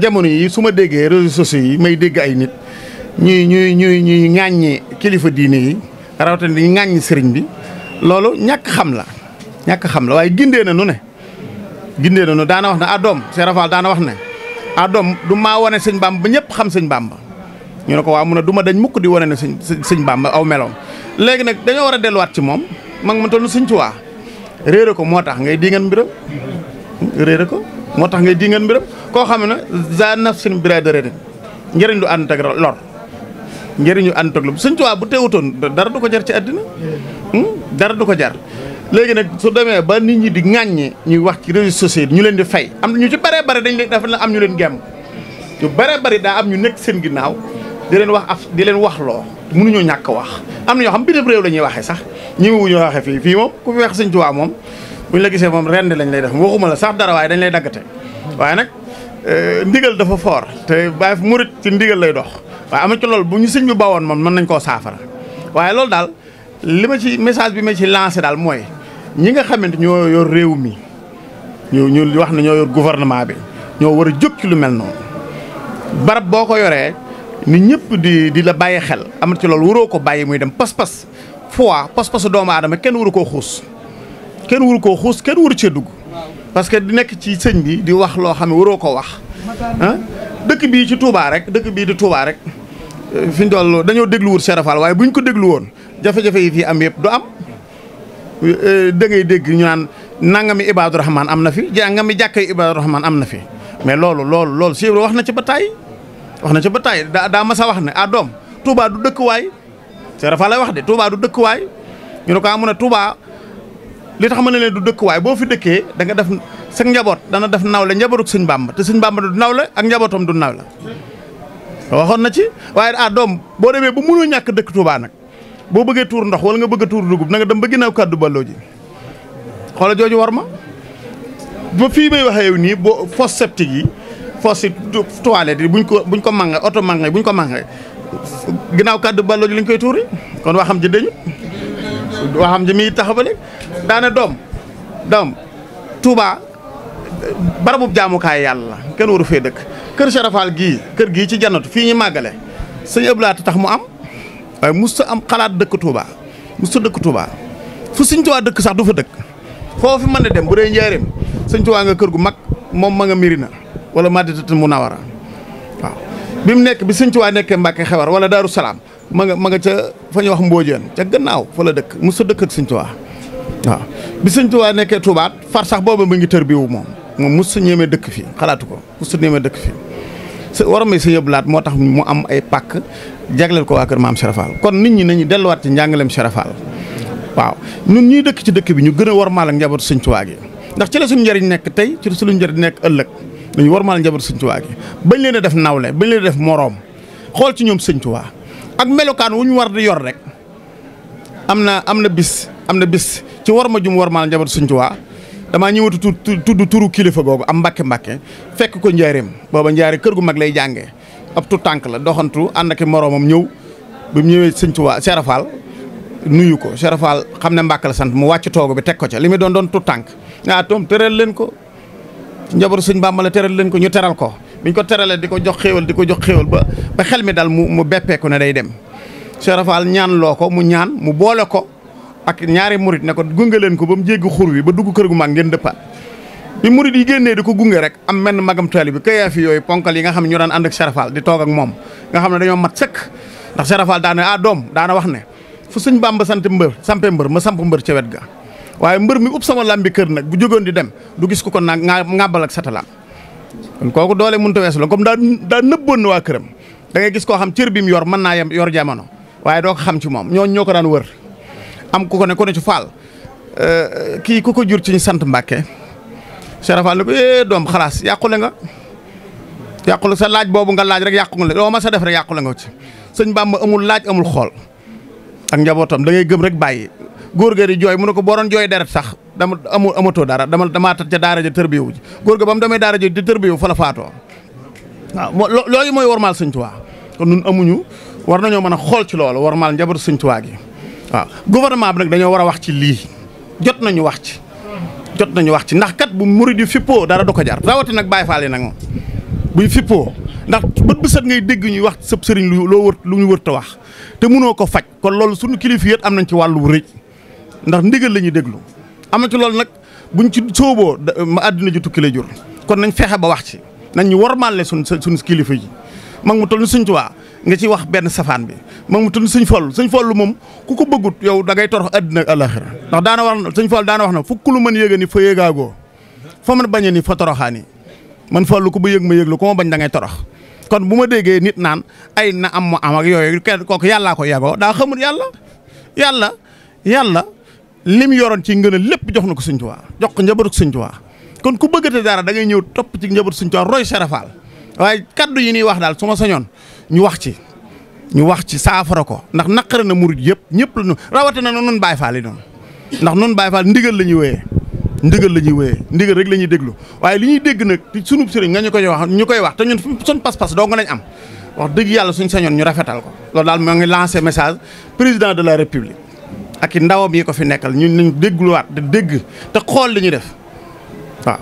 jamono yi su ma déggee réseaux sociaux yi may dégg ay nit ñuy ŋàññi kilifa diine yi rawatina di ŋàññi sëriñ bi loolu ñàkk xam la waaye gindee na nu ne daana wax ne doom Cheikh Rafal daana wax ne doom du maa wane sëñ Bamba ba ñëpp xam sëñ Bamba ñu ne ko waaw mu ne du ma dañ mukk di wane ne sëñ Bamba aw meloom léegi nag dañoo war a delluwaat ci moom mag ma toll sëñ Tuubaa réere ko moo tax ngay dingan mbiram koo xam ne za nafsin biradare njëriñ lu ànd ak lor njëriñ lu ànd ak lor sëñ Tuubaa bu teewutoon dara du ko jar ci àddina dara du ko jar léegi nag su demee ba nit ñi di ŋàññe ñuy wax ci réseaux sociaux ñu leen di fay am na ñu ci bare bare dañ leen dafa am ñu leen gemm ñu bare bari daa am ñu nekk seen ginnaaw di leen wax loo mënuñoo ñàkk wax am na ñoo xam bitim réew la ñuy waxee sax ñëwuñu waxee fii moom ku fi wax sëñ Tuubaa moom buñ la gisee moom rend lañ lay def waxuma la sax dara waaye dañ lay daggate waaye nag ndigal dafa fort te bàyyi murit ci ndigal lay dox waaye am na ci loolu bu ñu sëñ bi bawoon moom mën nañ koo saafara waaye loolu daal li ma ci message bi ma ci lancé daal mooy ñi nga xamante ñoo yor réew mi ñu wax ne ñoo yor gouvernement bi ñoo war a jóg ci lu mel noonu barab boo ko yoree nit ñëpp di la bàyyi xel am ci loolu waroo ko bàyyi muy dem pas-pas pas-pasu doomu aadama kenn waru koo xuus kenn waru cee dugg parce que di nekk ci sëñ bi di wax loo xam ne waroo ko wax dëkk bii di Touba rek fi ñu toll dañoo dégluwul Cheikh Rafal waaye buñ ko déglu woon jafe-jafe yi fii am yëpp du am da ngay dégg ñu naan nangami Ibadu Rahman am na fi nangami jàkkay Ibadu Rahman am na fi mais loolu si wax na ci ba tàyyi daa mas a wax ne doom Touba du dëkkuwaay Cheikh Rafal lay wax de Touba du dëkkuwaay ñu ne ko mu ne Touba li tax ma ne leen du dëkkuwaay boo fi dëkkee da nga def sa njaboot dana def nawle njabootuk sëñ Bamba te sëñ Bamba du nawle ak njabootam du nawle waxoon na ci waaye doom boo demee ba mënoo ñàkk dëkk Touba nag boo bëggee tuur ndox wala nga bëgg a tuur dugub na nga dem ba ginnaaw kàddu balloo ji xoola jooju war ma ba fii may waxee yow nii boo fosse septique yi fosse toilette yi buñ ko màngee oto màngee buñ ko màngee ginnaaw kàddu balloo ji lañ koy tuuri kon waxam ji dañu waxam ji mi taxaw ba léegi daane doom Touba barabu jaamukaay yàlla kenn waru fee dëkk kër Cheikh Rafal kër gii ci jannatu fii ñu màggale sëñ Ablaat tax mu am waaye musta am xalaat dëkk Touba fu sëñ Touba dëkk sax du fa dëkk foofu mën na dem bu dee njaareem sëñ Touba nga kër gu mag moom ma nga Mirina wala Madinatul Munawwara waaw bi mu nekk bi sëñ Touba nekkee Mbàkke Xewar wala Daaru Salaam ma nga ca fa ñuy wax Mbóojeen ca gannaaw fa la dëkk musta dëkkat sëñ Touba waaw bi sëñ Touba nekkee Touba far sax booba mu ngi tër biwu moom musta ñeemee dëkk fii xalaatu ko musta ñeemee dëkk fii war may sëñ Abdou Lahad moo tax mu am ay pàkk jagleel ko waa kër maam Cheikh Rafal kon nit ñi nañu delluwaat ci njàngaleem Cheikh Rafal waaw ñun ñuy dëkk ci dëkk bi ñu gën a warmaal ak njabootu sëñ Tuubaa gi ndax ci la suñu njëriñ nekk tey ci la suñu njëriñ nekk ëllëg dañu warmaal njabootu sëñ Tuubaa gi bañ leen a def nawle bañ leen a def moroom xool ci ñoom sëñ Tuubaa ak melokaan wu ñu war di yor rek am na bis ci war ma jum warmaal njabootu sëñ Tuubaa damaa ñëwatu tudd turu kilifa googu am mbàkke fekk ko njaareem booba njaare kër gu mag lay jàngee ab tu tànk la doxantu ànd ak moroomam ñëw bi mu ñëwee sëñ Tuubaa Cheikh Rafal nuyu ko Cheikh Rafal xam ne Mbàkke la sant mu wàcc toogu bi teg ko ca li muy doon tu tànk toom teral leen ko njabootu sëñ Bàmba la teral leen ko ñu teral ko biñ ko teralee di ko jox xéewal ba xel mi dal mu beppeeku ne day dem Cheikh Rafal ñaan loo ko mu boole ko ak ñaari murit ne ko gunge leen ko ba mu jéggi xur wi ba dugg kër gu mag ngeen dëppaat bi murit yi génnee di ko gunge rek am menn magam taali bi kayaa fi yooyu ponkal yi nga xam ne ñu daan ànd ak Cheikh Rafal di toog ak moom nga xam ne dañoo mat sëkk ndax Cheikh Rafal daana doom daana wax ne fu sëñ Bàmba sampe mbër ma samp mbër ca wet ga waaye mbër mi ub sama lambi kër nag bu jógoon di dem du gis ku ko nag ngàbbal ak satalaam kon kooku doole mënut a weesu la comme daa nëbboon na waa këram da ngay gis koo xam cër bi mu yor mën naa yor jamono waaye doo ko xam ci moom ñoo ko daan wër am ku ko ne ci Fall kii ku ko jur ci ñu sant Mbàkke Cheikh Rafal ne ko doom xalaas yàqule sa laaj boobu nga laaj rek yàqu nga doo ma sa def rek yàqule nga ci sëñ Bàmba amul laaj amul xool ak njabootam da ngay gëm rek bàyyi góor ga di jooy mu ne ko boo doon jooy deret sax amatoo dara damaa tat ca daara ja tërbiyewu ji góor ga ba mu demee daara ja di tërbiyewu fa la faatoo waaw loolu mooy warmaal sëñ Tuubaa kon nun amuñu war nañoo mën a xool ci loolu warmaal njabootu sëñ Tuubaa gi waaw gouvernement bi nag dañoo war a wax ci lii jot nañu wax ci ndax kat bu murid yi fippoo dara du ko jar rawati nag Baay Faal yi nag moom buñ fippoo ndax bët bu set ngay dégg ñuy wax sëb sëriñ lu ñu wër ta wax te mënoo ko faj kon loolu suñu kilifa yi am nañ ci wàllu rëy ndax ndigal la ñuy déglu am na ci loolu nag buñ ci sooboo ma àddina ji tukki lay jur kon nañ fexe ba wax ci nañ ñu warmaale suñu kilifa yi mag mu toll ni Sëñ Tuubaa nga ci wax benn safaan bi mag mu toll ni Sëñ Fallu moom ku ko bëggut yow da ngay torox àddina ak àllaaxira ndax daana wax Sëñ Fallu daana wax na fukk lu mën yéega ni fa yéegaagoo fa mën bañe ni fa toroxaani man Fallu ku ba yëg ma yëg la ku ma bañ da ngay torox kon bu ma déggee nit naan ay na am ma am ak yooyu kenn kooku yàllaa ko yagoo daa xamul yàlla lim yoroon ci ngën a lépp jox na ko Sëñ Tuubaa jox ko njabootu Sëñ Tuubaa kon ku bëggate dara da ngay ñëw topp ci njabootu Sëñ Tuubaa roy Serafal waaye kaddu yi ñuy wax daal su ma sañoon ñu wax ci saafara ko ndax naqare na murid yëpp ñëpp la ñu rawatina na nun Baay Faal yi doon ndax nun Baay Faal ndigal la ñuy wéyee ndigal rek la ñuy déglu waaye li ñuy dégg nag ci sunub sëriñ nga ñu koy wax te ñun suñ pas-pas doo nga lañ am wax dëgg yàlla suñ sañoon ñu rafetal ko loolu daal moo ngi lancé message président de la république ak i ndawam yi ko fi nekkal ñun nañ dégluwaat te dégg te xool li ñuy def waaw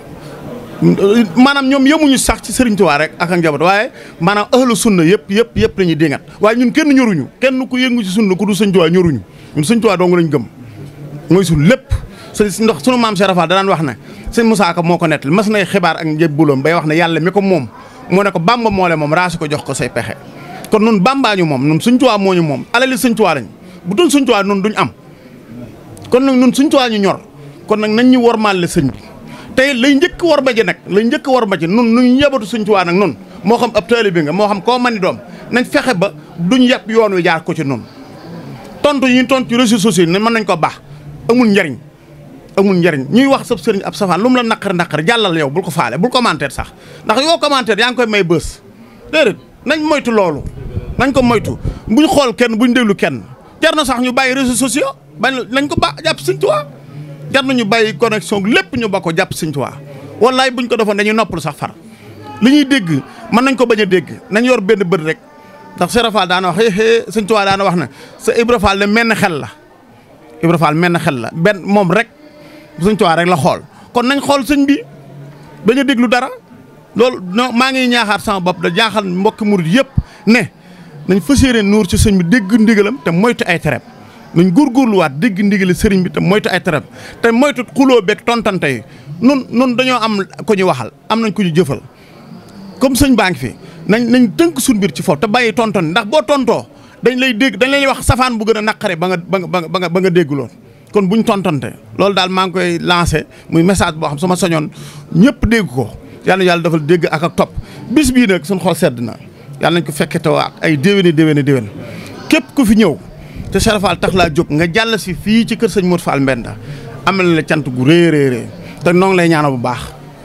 maanaam ñoom yemuñu sax ci Sëriñ Tuubaa rek ak njaboot waaye maanaam ahlu sunna yëpp la ñuy déngat waaye ñun kenn ñoruñu kenn ku yëngu ci sunna ku du Sëñ Tuubaa ñoruñu ñun Sëñ Tuubaa dong lañ gëm mooy suñ lépp ndox sunu maam Serafal da daan wax ne sëñ Musaa Ka moo ko nettali mas nay xibaar ak njëbbuloom bay wax ne yàlla mi ko moom moo ne ko Bàmba moole moom raasi ko jox ko say pexe kon nun Bàmbaa ñu moom nun Sëñ Tuubaa moo ñu moom alali Sëñ Tuubaa lañ bu doon Sëñ Tuubaa nun duñ am kon nag nun Sëñ Tuubaa ñu ñor kon nag nañ ñu wormaale sëñ bi tey lay njëkk war ba ji nag nun nuñ njabootu Sëñ Tuubaa nag nun moo xam ab taalibe nga moo xam koo mani doom nañ fexe ba duñ yàpp yoon wi jaar ko ci nun tontu yi ñu tontu ci réseaux sociaux ne mën nañ ko baax amul njariñ ñuy wax sab sëriñ ab safaan lu mu la naqari jàllal yow bul ko faale bul commentaire sax ndax yoo commentaire yaa ngi koy may bës déedéet nañ moytu loolu nañ ko moytu buñ xool kenn buñ déglu kenn jar na sax ñu bàyyi réseaux sociaux nañ ko jàpp Sëñ Tuubaa jar na ñu bàyyi connexion lépp ñu ba ko jàpp Sëñ Tuubaa wallaay buñ ko defoon dañuy noppalu sax far li ñuy dégg mën nañ ko bañ a dégg nañ yor benn bët rek ndax Serafal daana wax Sëñ Tuubaa daana wax na sa Ibra Fall ne menn xel la benn moom rek Sëñ Tuubaa rek la xool kon nañ xool sëñ bi bañ a déglu dara loolu maa ngi ñaaxaat sama bopp da jaaxal mbokki murid yëpp ne nañ fas yéene nuur ci sëñ bi dégg ndigalam te moytu ay tereem nañ góorgóorluwaat dégg ndigali sëriñ bi te moytu ay tereem te moytu xuloo beeg tontante yi nun dañoo am ko ñu waxal am nañ ko ñu jëfal comme sëñ baa ngi fi nañ tënk suñu biir ci foofu te bàyyi tonton ndax boo tontoo dañ lay wax safaan bu gën a naqare ba nga dégguloon kon buñ tontonte loolu daal maa ngi koy lancé muy message boo xam sama soñoon ñëpp dégg ko yàlla defal dégg ak topp bis bii nag suñ xol sedd na yàlla nañ ko fekke tawaat ay déwéni képp ku fi ñëw te Serafal tax laa jóg nga jàll si fii ci kër sëñ Modou Fall Mbenda amal na la cant gu réeréerée te noo ngi lay ñaanal bu baax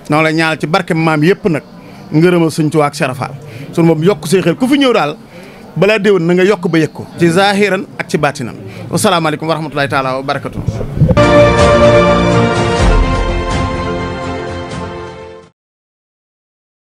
noo ngi lay ñaanal ci barke maam yëpp nag ngërëmal Sëñ Tuubaa ak Serafal sunu moom yokk say xel ku fi ñëw daal balaa déwén na nga yokk ba yëg ko ci zahiran ak ci baatinan wasalaamaaleykum wa rahmatulahi taala wa barakatuh